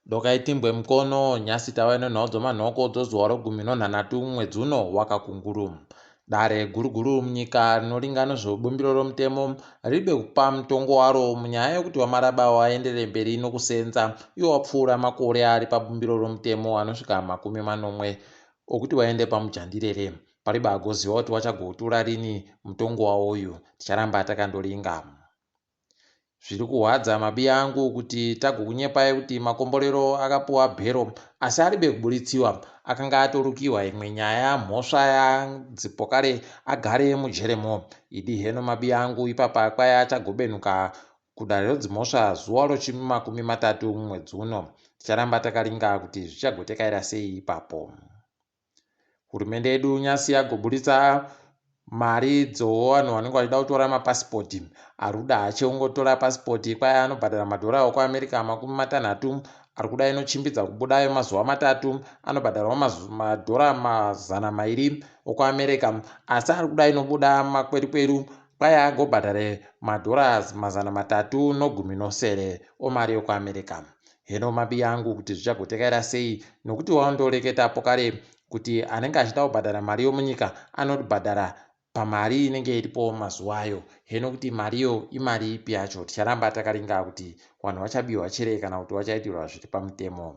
Dokaitimbwe mukono nyasi tava nenhau dzomanhoko dzozuva rogumi nonhanhatu mwedzi uno wakakunguru. Dare guru guru munyika rinoringa nezvebumbiro romutemo riribe kupa mutongo waro munyaya yekuti VaMaraba vaenderere mberi nokusenza iwo wapfuura makore ari pabumbiro romutemo anosvika 70 okuti vaende pamujandirere. Paribe agoziva kuti wachagotura rini mutongo wawo uyu. Ticharamba takandoringa. Zviri kuhwadza mabiya angu kuti tagokunyepai kuti makomborero akapuwa bhero asi aribe kuburitsiwa. Akanga atorukiwa imwe nyaya mhosva yanzi pokare agare mujeremo. Idi heno mabiya angu ipapa kwai achagobenuka kudare redzimhosva zuva rochimakumi matatu mumwedzi uno. Ticharamba takaringa kuti zvichagotekaira sei ipapo. Hurumende yedu nyasi yagoburitsa mari dzevanhu vanenge vachida kutora mapasipoti. Ari kuda achitongotora pasipoti kwai anobhadhara madhora okuAmerica 30. Ari kuda inochimbidza kubuda yemazuva 3 anobhadharawo madhora 200 okuAmerica. Asi ari kuda inobuda makwerikweru kwai agobhadhare madhora 317 omari yokuAmerica. Heno mabiya angu kuti zvichagotekaira sei nokuti wandoreketa pokare kuti anenge achida kubhadhara mari yomunyika anobhadhara pamari inenge iripo mazuva ayo. Heno kuti mariyo imari ipi yacho ticharamba takaringa kuti vanhu vachabiwa chere kana kuti vachaitirwa zviri pamutemo.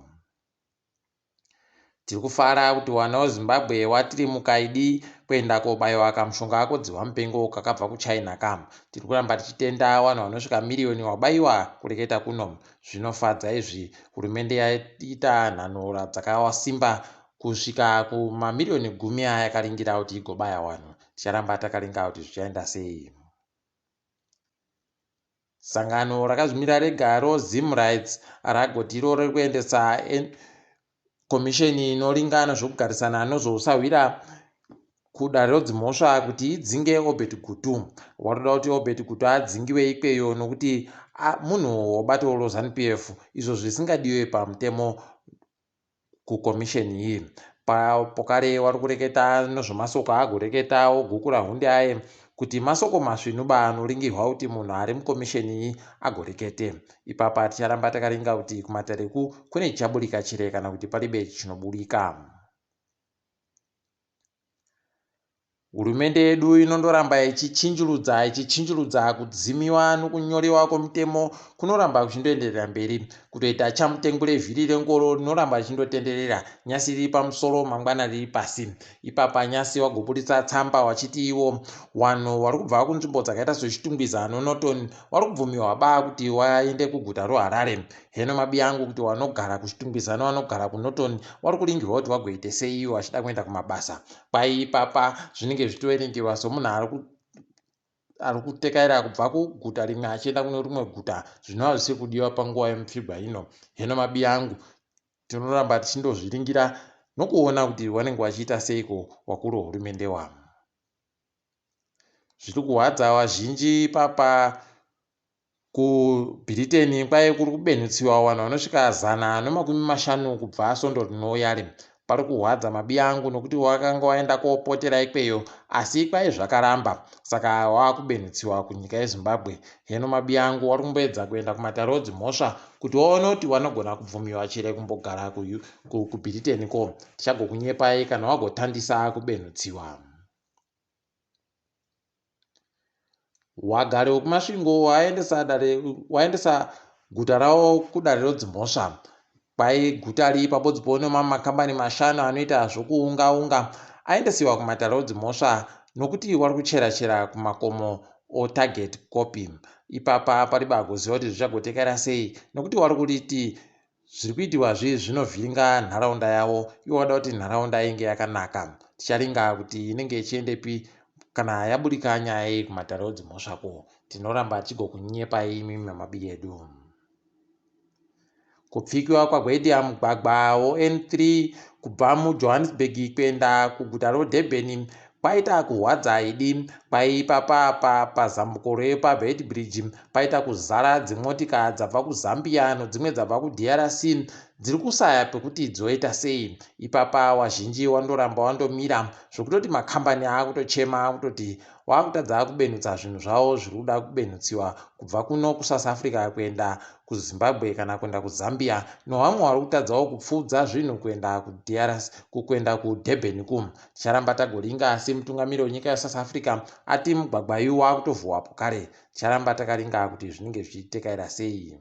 Tiri kufara kuti wana weZimbabwe watiri mukaidi kuenda kobaiwa kamushonga kodzihwa mupengo kakabva kuChina ka. Tiri kuramba tichitenda vanhu vanosvika miriyoni wabaiwa kureketa kuno. Zvinofadza izvi. Hurumende yaita nhanho dzakasimba kusvika kumamiriyoni 10 ayakaringira kuti igobaya vanhu. Ticharamba takaringa kuti zvichaenda sei. Sangano rakazvimira rega roZimrights ragoti iro riri kuendesa komisheni inoringa nezvekugarisana nezvousahwira kudare redzimhosva kuti idzinge Obert Gutu. Watoda kuti Obert Gutu adzingiwe ikweyo nokuti munhu webato roZanu PF izvo zvisingadiwe pamutemo kukomisheni iyi. Pokare wari kureketa nezvemasoko agoreketa ogukura hunde aye kuti masoko masvinuba anoringirwa kuti munhu ari mukomisheni iyi agorekete. Ipapa ticharamba takaringa kuti kumatareku kune chichaburika chire kana kuti paribe chinoburika. Hurumende yedu inondoramba ichichinjurudza ichichinjurudza kudzimiwa nokunyorewa kwemitemo kunoramba kuchindoenderera mberi. Kutoita chamutengure vhiri rengoro rinoramba richindotenderera. Nyasi riri pamusoro mangwana riri pasi. Ipapa nyasi wagoburitsa tsamba wachiti iwo vanhu vari kubva kunzvimbo dzakaita seChitungwiza noNorton vari kubvumiwa ba kuti vaende kuguta roHarare. Heno mabiya angu kuti vanogara kuChitungwiza nevanogara kuNorton vari kuringirwa kuti vagoite sei ivo vachida kuenda kumabasa. Kwai ipapa zvinenge zvichitoverengerwa somunhu ari kutekaira kubva kuguta rimwe achienda kune rimwe guta zvinova zvisiri kudiwa panguva yemupfigwa ino. Heno mabiya angu tinoramba tichindozviringira nokuona kuti vanenge vachiita seiko vakuru vehurumende wavo. Zviri kuhwadza vazhinji ipapa kuBritain kwaive kuri kubenhutsiwa vanhu vanosvika 150 kubva svondo rinouya ri. Pari kuhwadza mabiya angu nokuti wakanga waenda kopotera ikweyo asi kwai zvakaramba saka wakubenhutsiwa kunyika yeZimbabwe. Heno mabiya angu wari kumboedza kuenda kumatare edzimhosva kuti waone kuti wanogona kubvumiwa chere kumbogara kuBritain ko. Tichagokunyepai kana wagotandisa kubenhutsiwa. Wagari wekuMasvingo waendesa dare waendesa guta ravo kudare redzimhosva. Kwai guta ri pabodzipo nemamwe makambani mashanu anoita zvokuunga-unga aendesiwa kumatare edzimhosva nokuti wari kuchera-chera kumakomo oTarget Copy. Ipapa pari bagoziva kuti zvichagotekera sei nokuti wari kuriti Zviri kuitiwa zvi zvinovhiringa nharaunda yavo ivo vada kuti nharaunda inge yakanaka. Ticharinga kuti inenge ichiendepi kana yaburika nyaya iyi kumatare edzimhosva ko. Tinoramba tichigokunyepai imimi mamabi edu. Kupfikiwa kwagoitia mugwagwa woN3 kubva muJohannesburg kuenda kuguta roDurban kwaita kuhwadza idi. Kwai ipapa apa pazambuko repaBeitbridge paita kuzara dzimotika dzabva kuZambia nodzimwe dzabva kuDRC dziri kusaya pekuti dzoita sei. Ipapa wazhinji wandoramba wandomira zvokutoti makambani akutochema akutoti wakutadza kubenutsa zvinhu zvavo zviri kuda kubenutsiwa kubva kuno kuSouth Africa kuenda kuZimbabwe kana kuenda kuZambia nevamwe vari kutadzawo kupfuudza zvinhu kuenda kuDRC kuenda kuDurban ku. Ticharamba tagoringa asi mutungamiri wenyika yeSouth Africa ati mugwagwa uyu wakutovhurwapo kare. Ticharamba takaringa kuti zvinenge zvichitekaira sei.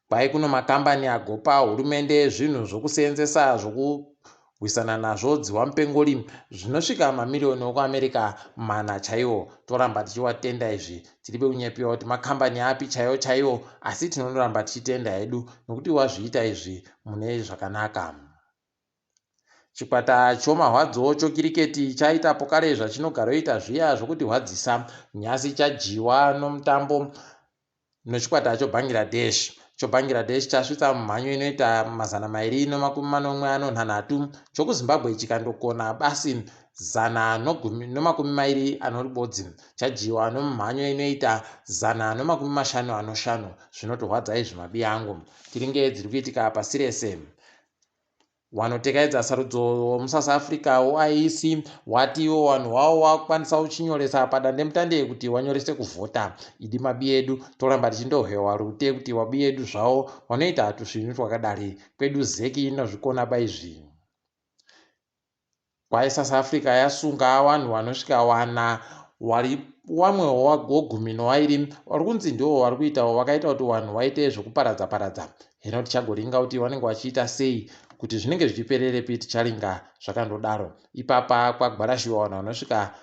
Kwai kuno makambani agopa hurumende zvinhu zvokuseenzesa zvokurwisana nazvo dziwamupengori zvinosvika mamiriyoni okuAmerica mana chaiwo. Toramba tichiwatenda izvi. Tiribe kunyepiwa kuti makambani api chaiwo chaiwo asi tinonoramba tichitenda hedu nokuti wazviita izvi mune zvakanaka. Chikwata chomahwadzo chokiriketi chaita pokare zvachinogaroita zviya zvokutirwadzisa. Nhasi chadyiwa nomutambo nechikwata choBangladesh. ChoBangladesh chasvitsa mumhanyo inoita 273, chokuZimbabwe chikandokona basi 121. Chadyiwa nomumhanyo inoita 155. Zvinotorwadza izvi mabiya angu. Tiringe dziri kuitika pasi rese. Wanotekaidza sarudzo muSouth Africa woIEC wati iwo wanhu wawo wakukwanisa kuchinyoresa padandemutande kuti wanyorese kuvhota. Idi mabi edu toramba tichindohwewa rute kuti wabi edu zvawo wanoita tusvinhu twakadari. Kwedu zeki inozvikona baizvi. Kwai South Africa yasunga wanhu wanosvika wana wari wamwe wogumi nowairi wari kunzi ndiwo wari kuita wakaita kuti wanhu waite zvekuparadza paradza. Hino tichagoringa kuti wanenge wachiita sei kuti zvinenge zvichipererepi ticharinga zvakandodaro. Ipapa kwagwarashiwa vanhu vanosvika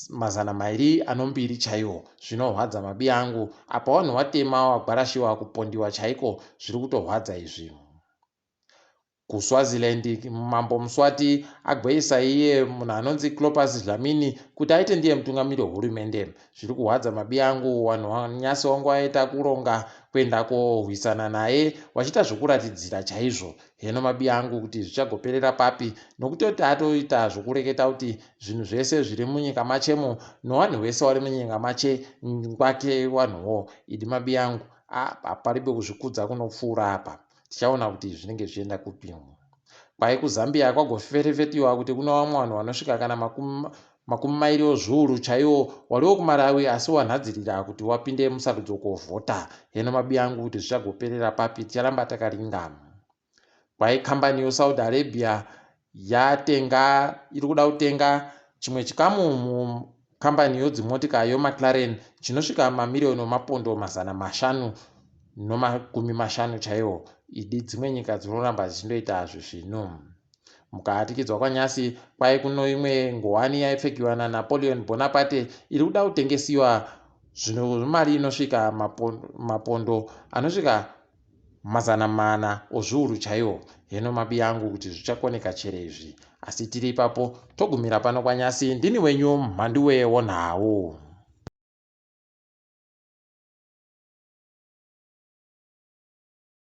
202 chaiwo. Zvinorwadza mabi angu. Apa wanhu watema wagwarashiwa kupondiwa chaiko zviri kutorwadza izvi. KuSwaziland mambo Mswati agweisa iye munhu anonzi Clopas Dlamini kuti aite ndiye mutungamiri wehurumende. Zviri kurwadza mabi angu wanhu nyasi wangu waita kuronga kuenda kohwisana naye wachiita zvokuratidzira chaizvo. Heno mabi angu kuti zvichagoperera papi nokutoti atoita zvokureketa kuti zvinhu zvese zviri munyika machemo nowanhu wese wari munyika mache ngwake wanhuwo. Idi mabi angu haparibe kuzvikudza kunopfuura apa. Tichaona kuti zvinenge zvichienda kupi. Kwai kuZambia kwagoferefetiwa kuti kuna vamwe vanhu vanosvika kana 20 ozviuru chaiwo wariwo kuMalawi asi wanhadzirira kuti wapinde musarudzo kovhota. Heno mabi angu kuti zvichagoperera papi ticharamba takaringa. Kwai kambani yeSaudi Arabia yatenga iri kuda kutenga chimwe chikamu mukambani yodzimotika yoMcLaren chinosvika mamiriyoni emapondo 550 chaiwo. Idi dzimwe nyika dzinoramba dzichindoita zvisvinu. Mukatikidzwa kwanyasi kwai kuno imwe ngowani yaipfekiwa naNapoleon Bonaparte iri kuda kutengesiwa zvino mari inosvika mapondo anosvika 400 ozviuru chaiwo. Heno mabi angu kuti zvichakoneka chere izvi. Asi tiri ipapo togumira pano kwanyasi. Ndini wenyu Mhanduwe wonhau.